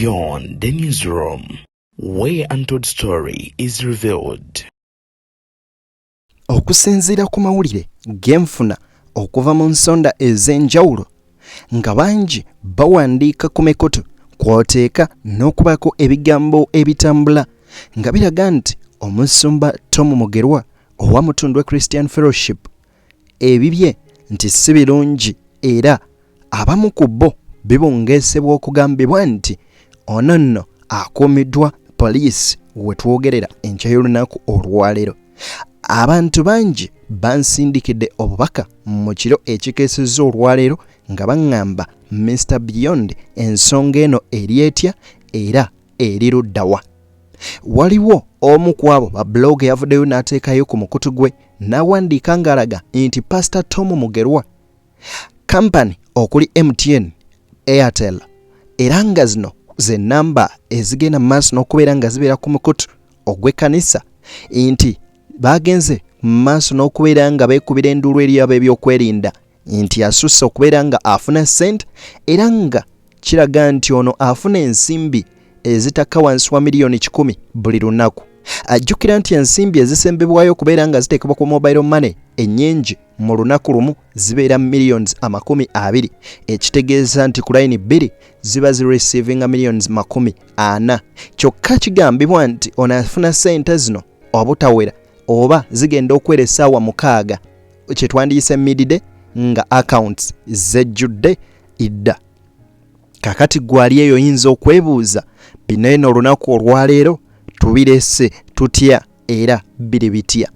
Beyond the Newsroom, where untold story is revealed. Okusinziira ku mawulire genfuna okuva mu nsonda ez'enjawulo nga bangi bawandiika ku mikutu kw'oteeka n'okubaako ebigambo ebitambula nga biraga nti omusumba Tom Mugerwa owa Mutundwe Christian Fellowship ebibye nti si birungi era abamu ku bo bibungeesebwa okugambibwa nti ono nno akuumiddwa poliisi we twogerera enkya y'olunaku olwaleero. Abantu bangi bansindikidde obubaka mu kiro ekikeesezza olwaleero nga baŋŋamba Mister Beyond ensonga eno eri etya era eri luddawa. Waliwo omu ku abo ba blog yavuddeyo n'ateekayo ku mukutu gwe n'awandiika ng'alaga nti Pastor Tom Mugerwa kampani okuli MTN, Airtel era nga zino ze nnamba ezigenda mu maaso n'okubeera nga zibeera ku mukutu ogw'ekkanisa nti baagenze mu maaso n'okubeera nga beekubira enduulu eri ab'ebyokwerinda nti asusse okubeera nga afuna ssente era nga kiraga nti ono afuna ensimbi ezitakka wansi wa miliyoni 100 buli lunaku. Ajjukira nti ensimbi ezisembebwayo okubeera nga ziteekebwa ku mobile money ennyingi mu lunaku lumu zibeera millions 20, ekitegeeza nti ku layini 2 ziba zireceivinga millions 40. Kyokka kigambibwa nti ono afuna ssente zino obutawera oba zigenda okwera essaawa 6 kye twandiyise midday nga accounts zejjudde idda. Kakati gwali eyo oyinza okwebuuza bino eno olunaku olwaleero tubirese tutya era biri bitya.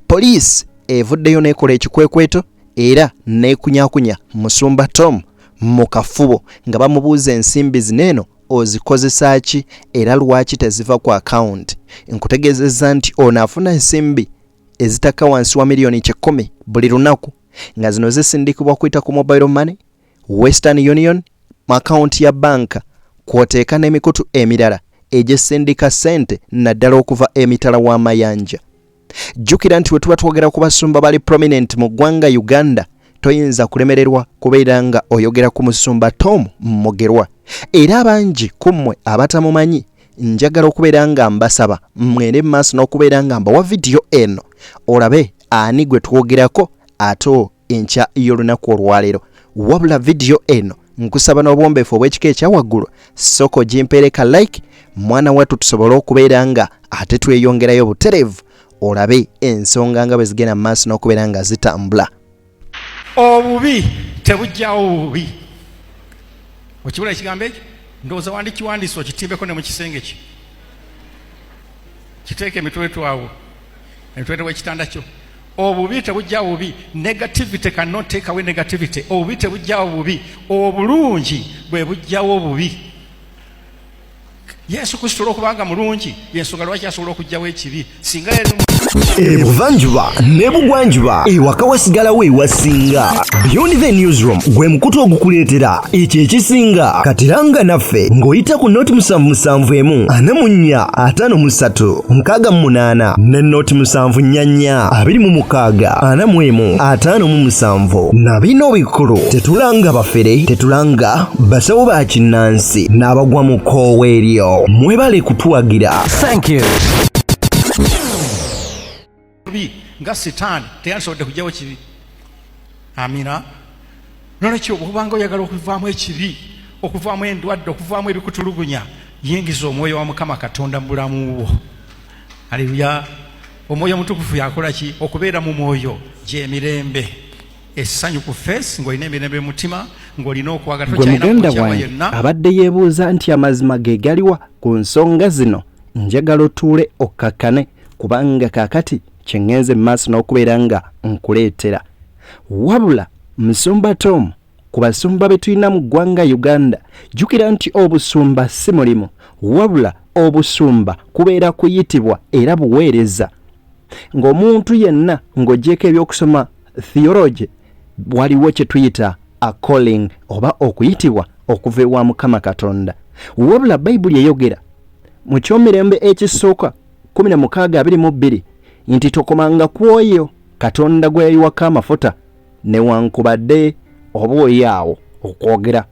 Poliisi evuddeyo n'ekola ekikwekweto era n'ekunyakunya musumba Tom mu kafubo nga bamubuuza ensimbi zino eno ozikozesa ki era lwaki teziva ku akawunti. Nkutegeezezza nti ono afuna ensimbi ezitakka wansi wa miliyoni 100 buli lunaku nga zino zisindikibwa kuyita ku mobile money, Western Union, mu akawunti ya banka kw'oteeka n'emikutu emirala egyesindika ssente naddala okuva emitala w'amayanja. Jjukira nti we tuba twogera ku basumba bali prominent mu ggwanga Uganda toyinza kulemererwa kubeera nga oyogera ku musumba Tom Mugerwa. Era abangi ku mmwe abatamumanyi njagala okubeera nga mbasaba mwere mu maaso n'okubeera nga mbawa vidiyo eno olabe ani gwe twogerako ate enkya y'olunaku olwaleero. Wabula vidiyo eno nkusaba n'obwombeefu obw'ekika ekya waggulu sooka ogimpeereka like mwana wattu tusobole okubeera nga ate tweyongerayo butereevu olabe ensonga nga bwe zigenda mu maaso n'okubeera nga zitambula. Obubi tebujjawo bubi. Okiwulira ekigambo ekyo? Ndowooza wandikiwandiise okitimbeko ne mu kisenge kye. Kiteeke emitwetwe awo, emitwetwe w'ekitanda kyo. Obubi tebujjawo bubi. Negativity cannot take away negativity. Obubi tebujjawo bubi. Obulungi bwe bujjawo obubi. Yesu Kristo olw'okubanga mulungi y'ensonga lwaki asobola okuggyawo ekibi singa yali Ebuvanjuba n'ebugwanjuba ewaka wasigalawo ewasinga. Beyond the Newsroom gwe mukutu ogukuleetera ekyo ekisinga. Katiranga naffe ng'oyita ku noti 7 7 1 44 53 68 ne noti 7 4 4 26 41 57. Na bino bikulu tetulanga bafere, tetulanga basawo ba kinnansi n'abagwa mu kkoowa eryo. Mwebale kutuwagira. Thank you. Bi nga sitaani teyandisobodde kugyawo kibi. Amina. Nolwekyo bw'obanga oyagala okuvaamu ekibi, okuvaamu endwadde, okuvaamu ebikutulugunya, yingiza omwoyo wa Mukama Katonda mu bulamu bwo. Aleluya. Omwoyo Omutukuvu yakola ki? Okubeera mu mwoyo gy'emirembe, essanyu ku face, ng'olina emirembe mu mutima, ng'olina okwagala. Gwe Tokyalina muganda kukyawa wange yenna. abadde yeebuuza nti amazima ge galiwa ku nsonga zino, njagala otuule okkakkane kubanga kaakati kye ŋŋenze mu maaso n'okubeera nga nkuleetera. Wabula Musumba Tom ku basumba be tulina mu ggwanga Uganda, jjukira nti obusumba si mulimu, wabula obusumba kubeera kuyitibwa era buweereza. Ng'omuntu yenna ng'oggyeeko eby'okusoma theology, waliwo kye tuyita a calling oba okuyitibwa okuva ewa Mukama Katonda. Wabula Bayibuli eyogera mu ky'omirembe ekisooka 16:22 nti tokomanga ku oyo Katonda gwe yayiwako amafuta newankubadde oba oli awo okwogera.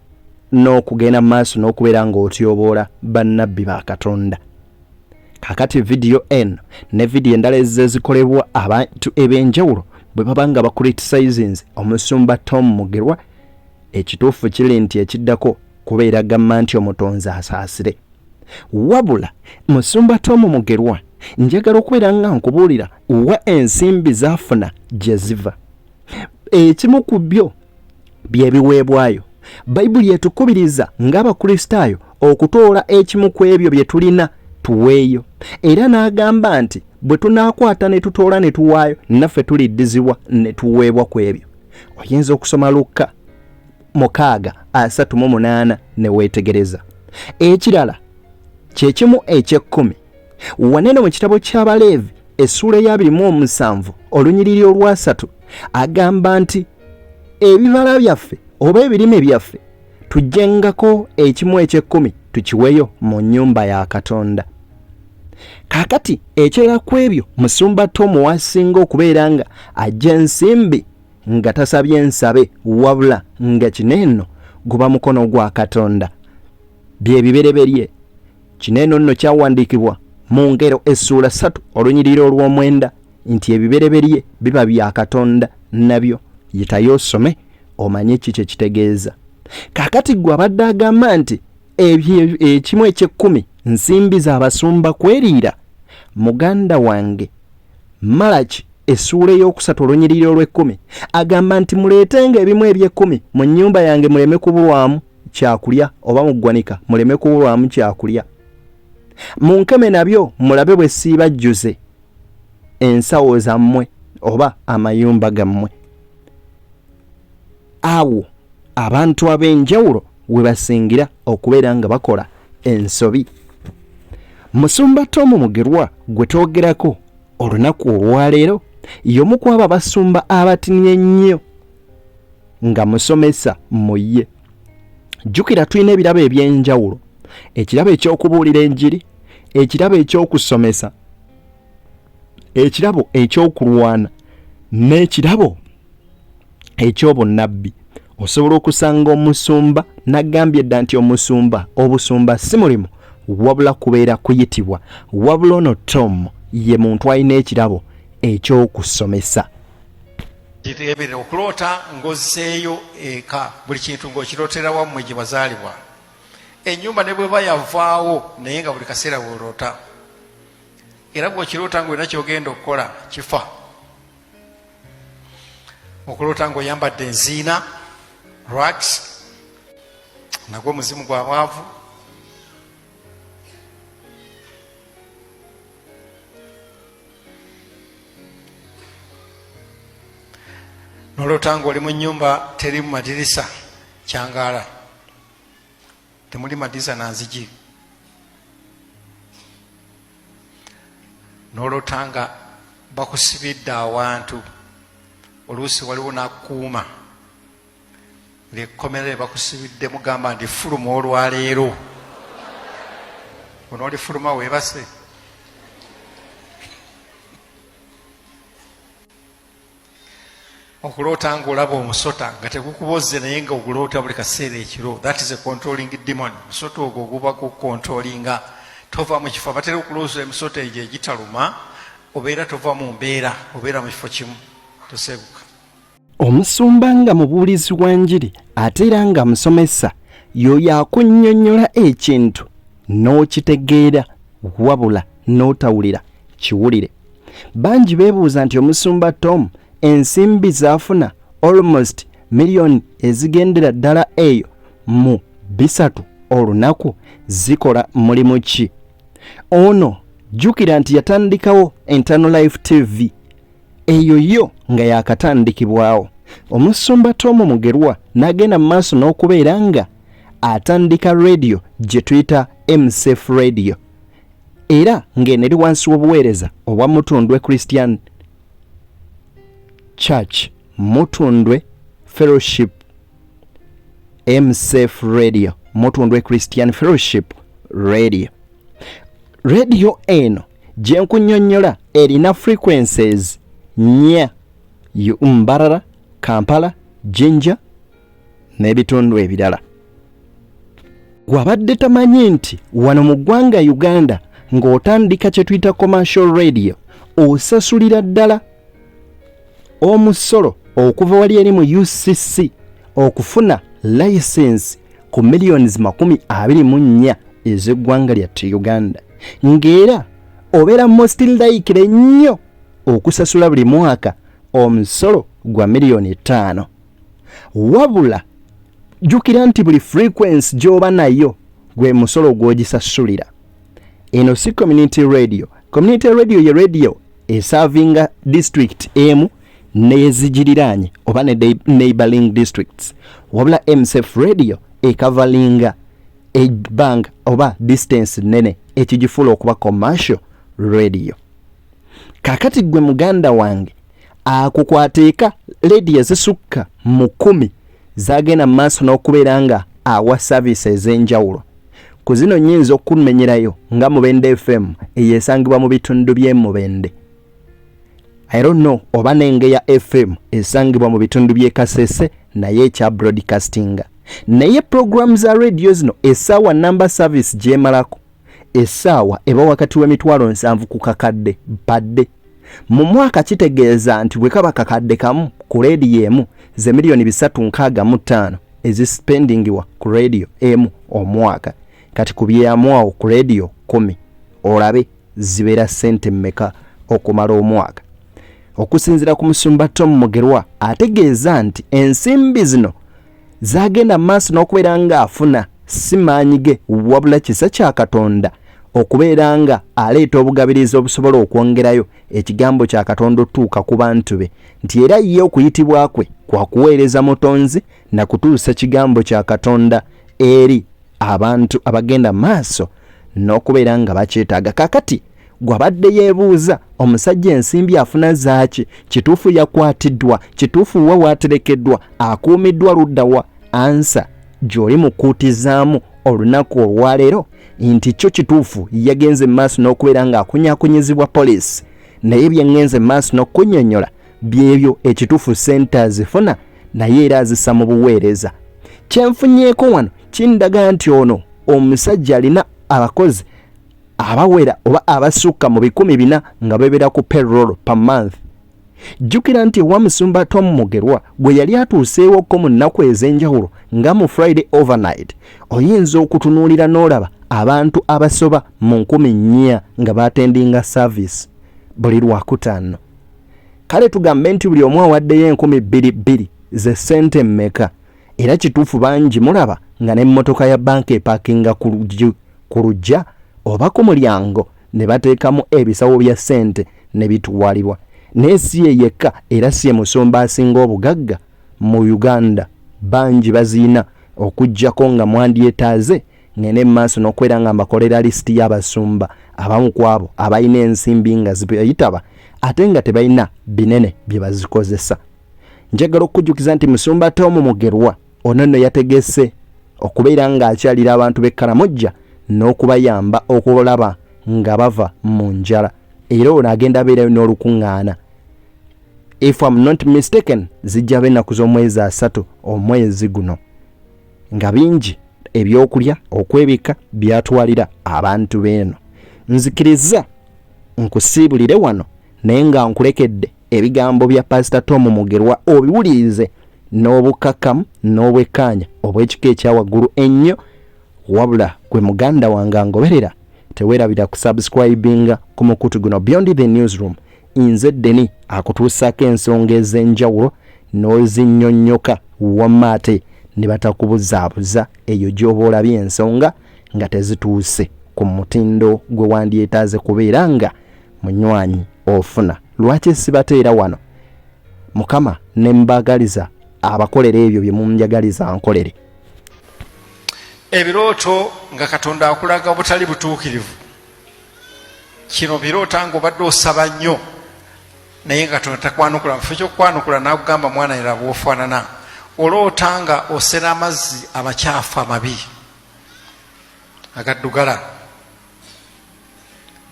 n'okugenda mu maaso n'okubeera ng'otyoboola bannabbi ba Katonda. Kakati vidiyo eno ne vidiyo endala ezze zikolebwa abantu eb'enjawulo bwe baba nga bakuritisayizinze omusumba Tom Mugerwa, ekituufu kiri nti ekiddako kubeera gamba nti omutonzi asaasire. Wabula musumba Tom Mugerwa, njagala okubeera nga nkubuulira wa ensimbi zaafuna gye ziva. Ekimu ku byo bye biweebwayo. Bayibuli etukubiriza ng'Abakristaayo okutoola ekimu ku ebyo bye tulina tuweeyo, era n'agamba nti bwe tunaakwata ne tutoola ne tuwaayo, naffe tuliddizibwa ne tuweebwa ku ebyo. Oyinza okusoma Lukka 6:38 ne weetegereza. Ekirala kye kimu eky'ekkumi. Wanene mu kitabo ky'Abaleevi essuula eya 27 olunyiriri olwasatu agamba nti ebibala byaffe oba ebirime byaffe tujjengako ekimu eky'ekkumi tukiweyo mu nnyumba ya Katonda. Kaakati ekirala ku ebyo musumba Tom wasinga okubeera nga ajja ensimbi nga tasabye nsabe, wabula nga kino eno guba mukono gwa Katonda, bye bibereberye. Kino eno nno kyawandiikibwa mu Ngero essuula 3 olunyiriri olw'omwenda nti ebibereberye biba bya Katonda, nabyo yitayo osome omanye ki kye kitegeeza. Kaakati ggwe abadde agamba nti ekimu eky'ekkumi nsimbi z'abasumba kweriira, muganda wange, Malaki essuula ey'okusatu olunyiriri olw'ekkumi agamba nti muleetenga ebimu eby'ekkumi mu nnyumba yange muleme kubulwamu kyakulya, oba mu ggwanika muleme kubulwamu kyakulya. Munkeme nabyo mulabe bwe siibajjuze ensawo zammwe oba amayumba gammwe. Awo abantu ab'enjawulo we basingira okubeera nga bakola ensobi. Musumba Tom Mugerwa gwe twogerako olunaku olwaleero y'omu ku abo abasumba abatini ennyo nga musomesa mu ye. Jjukira tulina ebirabo eby'enjawulo, ekirabo eky'okubuulira enjiri, ekirabo eky'okusomesa, ekirabo eky'okulwana n'ekirabo eky'obunnabbi. Osobola okusanga omusumba, nagambye dda nti omusumba, obusumba si mulimu wabula kubeera kuyitibwa. Wabula ono Tom ye muntu alina ekirabo eky'okusomesa. Kiteeberera okuloota ng'ozzeeyo eka, buli kintu ng'okirootera wammwe gye wazaalibwa. Ennyumba ne bweba yavaawo naye nga buli kaseera bw'oloota, era bw'okiroota ng'olina ky'ogenda okukola kifa. Okuloota ng'oyambadde enziina rags, nagwo omuzimu gwa bwavu. Noloota ng'oli mu nnyumba terimu madirisa, kyangaala temuli madirisa na nzigi. Noloota nga bakusibidde awantu, oluusi waliwo n'akukuuma ng'ekkomera lye bakusibidde, mugamba nti fuluma olwaleero, onoolifuluma weebase. Okuloota ng'olaba omusota nga tegukuboze naye nga oguloota buli kaseera ekiro, that is a controlling demon. Omusota ogwo guba gukontrolinga, tova mu kifo. Abatera okulooza emisota egyo egitaluma, obeera tova mu mbeera, obeera mu kifo kimu, toseguka. Omusumba nga mubuulizi wa njiri ate era nga musomesa y'oyo akunnyonnyola ekintu n'okitegeera wabula n'otawulira kiwulire. Bangi beebuuza nti omusumba Tom ensimbi z'afuna almost miliyoni ezigendera ddala eyo mu 3 olunaku zikola mulimu ki? Ono jjukira nti yatandikawo Internal Life TV, eyo yo nga yakatandikibwawo. Omusumba Tom Mugerwa n'agenda mu maaso n'okubeera nga atandika radio gye tuyita MCF Radio, era ng'eno eri wansi w'obuweereza obwa Mutundwe Christian Church, Mutundwe Fellowship, MCF Radio, Mutundwe Christian Fellowship Radio. Radio eno gye nkunnyonnyola erina frequencies 4, Mbarara, Kampala, Jinja n'ebitundu ebirala. Gwabadde tamanyi nti wano mu ggwanga Uganda ng'otandika kye tuyita commercial radio osasulira ddala omusolo okuva wali eri mu UCC okufuna layisinsi ku millions 24 ez'eggwanga lyattu Uganda, ng'era obeera most likely nnyo okusasula buli mwaka omusolo gwa miliyoni 5. Wabula jjukira nti buli frequency gy'oba nayo gwe musolo gw'ogisasulira. Eno si community radio. Community radio ye radio esavinga district emu n'ezigiriraanye oba ne neighboring districts, wabula MSF radio ekavalinga ebbanga oba distance nene ekigifuula okuba commercial radio. Kakati gwe muganda wange akukwateeka lediyo ezisukka mu 10 zagenda mu maaso n'okubeera nga awa saavisi ez'enjawulo. Ku zino nnyinza okumenyerayo nga Mubende FM eyo esangibwa mu bitundu by'e Mubende. I don't know oba n'Engeya FM esangibwa mu bitundu by'e Kasese naye ekya broadcastinga. Naye pulogulaamu za rediyo zino essaawa namba service gy'emalako essaawa eba wakati w'emitwalo 70 ku kakadde padde mu mwaka. Kitegeeza nti bwe kaba kakadde kamu ku leediyo emu, ze miliyoni 365 ezispendingibwa ku rediyo emu omwaka. Kati ku byeyamuawo ku rediyo 10 olabe zibeera ssente mmeka okumala omwaka. Okusinziira ku musumba Tom Mugerwa, ategeeza nti ensimbi zino zagenda mu maaso n'okubeera ng'afuna si maanyi ge wabula kisa kya Katonda, okubeera nga aleeta obugabirizi obusobola okwongerayo ekigambo kya Katonda otuuka ku bantu be, nti era ye okuyitibwa kwe kwa kuweereza Mutonzi na kutuusa kigambo kya Katonda eri abantu abagenda maaso n'okubeera nga bakyetaaga. Kakati gwabadde yeebuuza omusajja ensimbi afuna zaaki, kituufu yakwatiddwa, kituufu wa waaterekeddwa, akuumiddwa luddawa? Ansa gy'oli mukuutizaamu olunaku olwaleero nti kyo kituufu yagenze mu maaso n'okubeera ng'akunyakunyizibwa poliisi, naye bye ŋŋenze mu maaso n'okukunnyonnyola byebyo ekituufu ssente azifuna naye era azissa mu buweereza. Kyenfunyeeko wano kindaga nti ono omusajja alina abakozi abawera oba abasukka mu 400 nga bebeera ku payroll per month. Jjukira nti ewa musumba Tom Mugerwa gwe yali atuuseewokko mu nnaku ez'enjawulo nga mu Friday overnight, oyinza okutunuulira n'olaba abantu abasoba mu 4000 nga batendinga service buli Lwakutaano. Kale tugambe nti buli omu awaddeyo 2000 ze ssente mmeka? Era kituufu bangi mulaba nga n'emmotoka ya banka epakinga ku lujja oba ku mulyango ne bateekamu ebisawo bya ssente ne bitwalibwa. Naye si ye yekka, era si ye musumba asinga obugagga mu Uganda. Bangi baziina, okuggyako nga mwandyetaaze ngende mu maaso n'okubeera nga mbakolera lisiti y'abasumba abamu ku abo abalina ensimbi nga zibayitaba ate nga tebalina binene bye bazikozesa. Njagala okukujjukiza nti musumba Tom Mugerwa ono nno yategese okubeera ng'akyalira abantu b'e Karamojja n'okubayamba okulaba nga bava mu njala, era ono agenda abeerayo n'olukuŋŋaana. If I'm not mistaken, zijja ba ennaku z'omwezi 30 omwezi guno, nga bingi ebyokulya okwebikka byatwalira abantu b'eno. Nzikiriza nkusiibulire wano naye nga nkulekedde ebigambo bya Pasita Tom Mugerwa obiwulirize n'obukkakkamu n'obwekkaanya obw'ekika ekya waggulu ennyo. Wabula gwe muganda wange angoberera, teweerabira kusubscribinga ku mukutu guno Beyond the Newsroom. Nze Ddeni akutuusaako ensonga ez'enjawulo n'ozinnyonnyoka, wamma ate ne batakubuzaabuza eyo gy'oba olabye ensonga nga tezituuse ku mutindo gwe wandyetaaze kubeera nga munywanyi ofuna. Lwaki sibateera wano Mukama ne mbagaliza abakolera ebyo bye munjagaliza nkolere? Ebirooto nga Katonda akulaga obutali butuukirivu, kino biroota nga obadde osaba nnyo naye nga Katonda takwanukula, mufo kyokukwanukula nakugamba mwana era bwofaanana. Oloota nga osera amazzi amakyafu amabi agaddugala,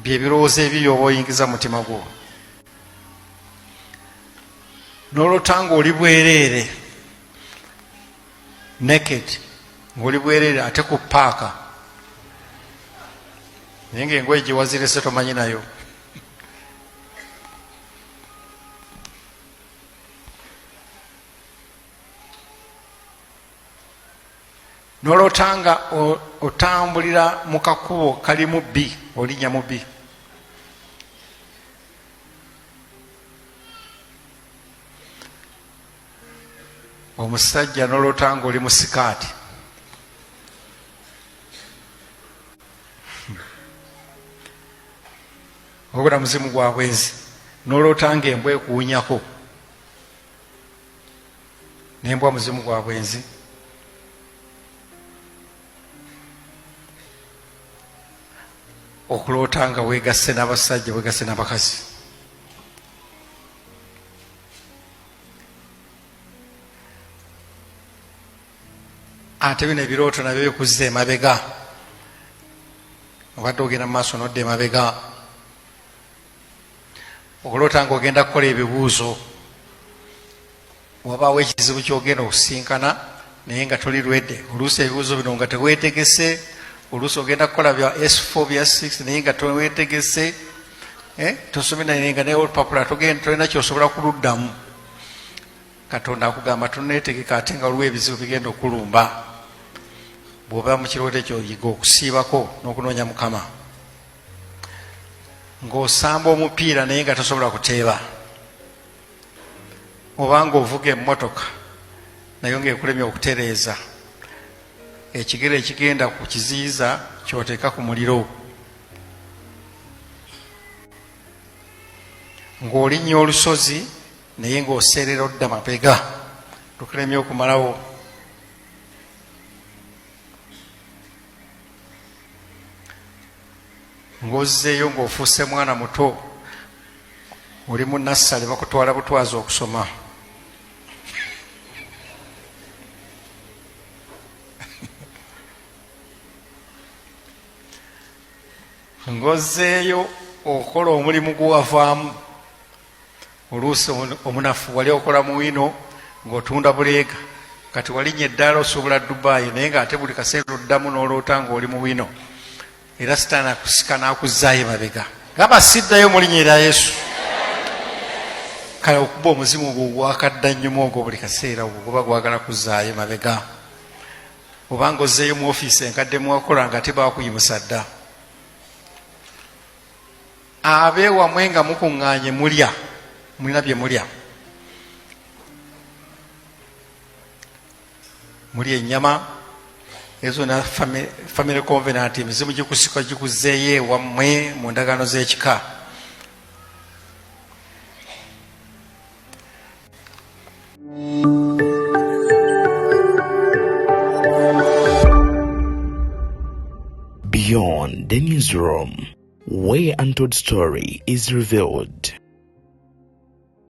byebirowoozo ebibi oba oyingiza mutima gwo. Noloota nga oli bwereere, naked. Ng'oli bwerere ate ku paaka, naye ng'engoye gye wazirese tomanyi nayo. Noloota nga otambulira mu kakubo kalimu bbi, olinnya mu bbi. Omusajja noloota nga oli mu sikaati. Ogula muzimu gwa bwenzi. Noloota nga embwa ekuwunyako, nembwa muzimu gwa bwenzi. Okuloota nga wegasse n'abasajja, wegasse n'abakazi. Ate bino ebirooto nabyo bikuzza emabega, obadde ogenda mu maaso n'odda emabega. Okuloota ng'ogenda kukola ebibuuzo, wabaawo ekizibu ky'ogenda okusinkana naye nga toli lwedde. Oluusi ebibuuzo bino nga teweetegese, oluusi ogenda kukola bya S4 bya 6 naye nga teweetegese, tosomye naye nga naye olupapula tolina kyosobola kuluddamu. Katonda akugamba toneetegeka, ate nga waliwo ebizibu bigenda okulumba. Bw'oba mu kirooto ekyo oyiga okusiibako n'okunoonya Mukama. Ng'osamba omupiira naye nga tosobola kuteeba, oba ng'ovuga emmotoka naye ng'ekulemye okutereeza, ekigere ekigenda ku kiziyiza ky'oteeka ku muliro. Ng'olinnya olusozi naye ng'oseerera odda mabega, lukulemye okumalawo. Ng'ozzeeyo ng'ofuuse mwana muto, oli mu nassale bakutwala butwazi okusoma. Ng'ozzeeyo okola omulimu gwewavaamu, oluusi omunafu wali okola muwino ng'otunda buleega, kati walinnya eddaala osuubula Dubai, naye ng'ate buli kaseera oddamu n'oloota ng'oli muwino, era sitaani akusika n'akuzzaayo emabega. Gamba siddayo mu linnya erya Yesu. Kale okuba omuzimu ogwo gwakadda nnyuma ogwo buli kaseera ogwo guba gwagala kuzzaayo emabega. Obanga ozzeeyo mu ofiisi enkadde mwakola nga tebakuyimusa dda. Abeewamwe nga mukuŋŋaanye mulya, mulina bye mulya, mulya ennyama ezo na family covenant, emizimu gikusika gikuzeeyo ewammwe mu ndagaano z'ekika. Beyond the Newsroom, where untold story is revealed.